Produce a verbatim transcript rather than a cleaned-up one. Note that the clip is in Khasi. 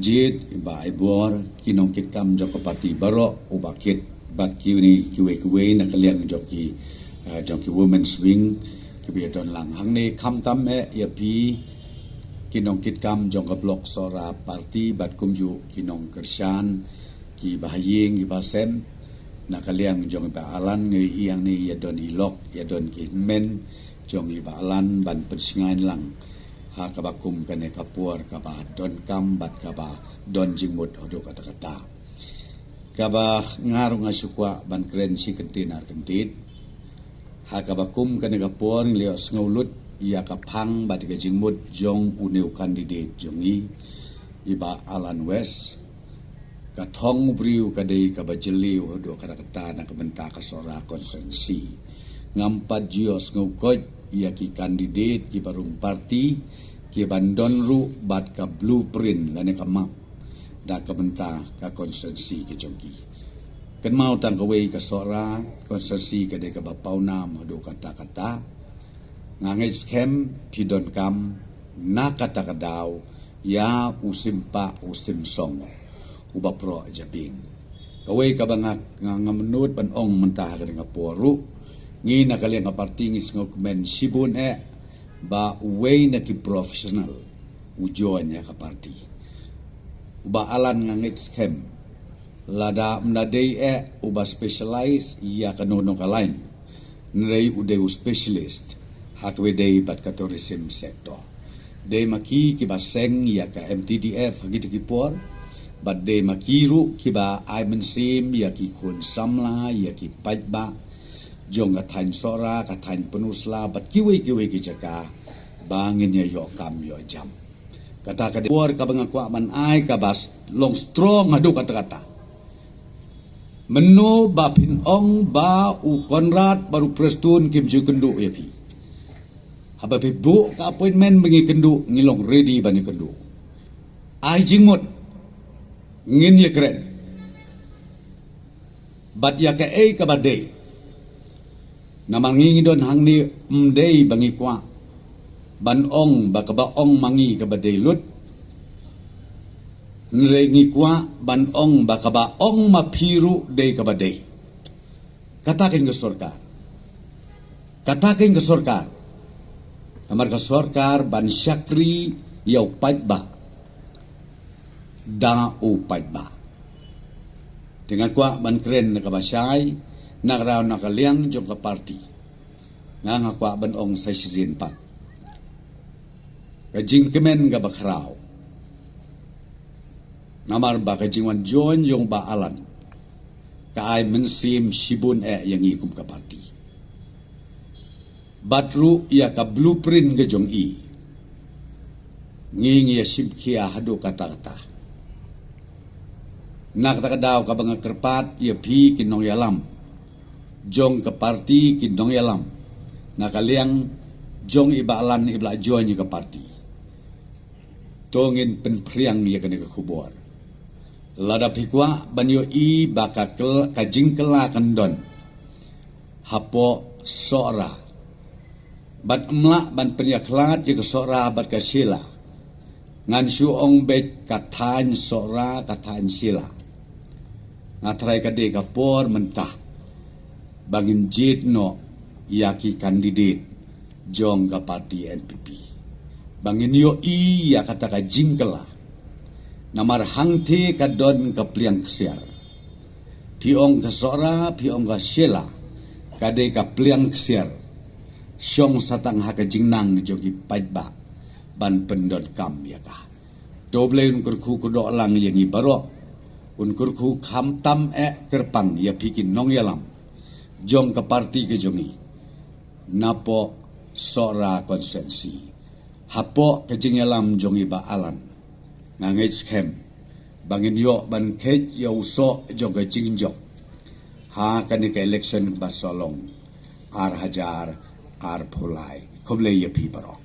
Jied i Bah Aibor, ki nongkitkam jong ka party baroh, u Bah Kit bad kiwei kiwei kiwei na ka liang jong ki, eh, jong ki women's wing kiba ïa don lang hangne, khamtam eh ïa phi ki nongkitkam jong ka block Sohra party bad kumjuh ki nongkyrshan, ki bahaïing ki bahasem. Na ka liang jong i Bah Alan, ngi ïa hangne ïa don i lok, ïa don ki hynmen jong i Bah Alan ban pynsngew lang ha kaba kum kane ka por kaba donkam bad kaba don jingmut haduh katta katta. Kaba nga ruh nga shu kwah ban kren shi kyntien ar kyntien. Ha kaba kum kane ka por ngi la ïohsngew lut ïa ka phang bad ka jingmut jong une u candidate jong ngi, i Bah Alan West. Ka thong u briew ka dei kaba jylliew haduh katta katta na ka bynta ka Sohra constituency. Ngam pat ju ïohsngew koit ïa ki candidate kiba rung party kiban don ruh bad ka blueprint lane ka map da ka bynta ka constituency ka jong ki. Kynmaw tang kawei, ka Sohra constituency ka dei kaba pawnam haduh katta katta. Nga ngeit skhem phi donkam na kata ka daw ïa u Simpah u Simpsong uba proh jabieng. Kawei kaba nga, nga, ngam nud ban ong mynta ha kane ka por ruh, ngi na ka liang ka party ngi sngewkmen shibun eh ba uwei na ki professional u join ïa ka party. U Bah Alan nga ngeit skhem lada ym dei eh uba specialize ïa kano kano ka line, hynrei u dei u specialist ha kaba dei bad ka tourism sector. Dei ma ki kiba seng ïa ka M T D F ha kito ki por, bad dei ma ki ruh kiba ai mynsiem ïa ki khun samla, ïa ki paidbah jong ka thaiñ Sohra, ka thaiñ Pynursla bad kiwei kiwei ki jaka ba ngin ïa ïoh kam ïoh jam. Kata ka dei por kaba nga kwah ban ai kaba s-, long strong haduh katta katta. Mynno ba phin ong ba u Conrad bad u Prestone kim ju kynduh ïa phi, haba phi buh ka appointment ba ngi kynduh, ngi long ready ban ïa kynduh. Ai jingmut, ngin ïa kren bad ïa kaei kaba dei. Namar ngi ngi don hangne ym dei ba ngi kwah ban ong ba kaba ong ma ngi kaba dei lut, hynrei ngi kwah ban ong ba kaba ong ma phi ruh dei kaba dei. Kata kein ka sorkar. Kata kein ka sorkar. Namar ka sorkar ban shakri ïa u paidbah da u paidbah. Te nga kwah ban kren na kaba shai, na ka daw na ka liang jong ka party, nga nga kwah ban ong sa shisien pat, ka jingkmen kaba khraw. Namar ba ka jingwan join jong Bah Alan ka ai mynsiem shibun eh ïa ngi kum ka party. Bad ruh ïa ka blueprint ka jong i, ngi ngi ïa shim khia haduh katta katta. Na kata ka daw kaba nga kyrpad ïa phi ki nongïalam jong ka party, ki nongïalam na ka liang jong i Bah Alan iba la join ïa ka party, to ngin pynphriang ïa kane ka khubor. Lada phi kwah ban ïohi ba ka kyl-, ka jingkylla kan don hapoh Sohra, bad ym lah ban pynïakhlad ïa ka Sohra bad ka Shella, ngan shu ong beit ka thaiñ Sohra, ka thaiñ Shella. Nga tharai ka dei ka por mynta ba ngin jied noh ïa ki candidate jong ka party N P P, ba ngin ïohi ïa kata ka jingkylla. Namar hangtei ka don ka pliang ksiar. Phi ong ka Sohra, phi ong ka Shella, ka dei ka pliang ksiar. Shong satang ha ka jingnang jong ki paidbah ban pyndonkam ïa ka. To U Blei un kyrkhu kyrdoh lang ïa ngi baroh. Un kyrkhu khamtam eh kyrpang ïa phi ki nongïalam jong ka party ka jong ngi napoh Sohra constituency. Hapoh ka jingïalam jong i Bah Alan, nga ngeit skhem ba ngin ïoh ban kheit ïa u soh jong ka jingjop ha kane ka election ba sa long ar hajar arphew lai. Khublei ïa phi baroh.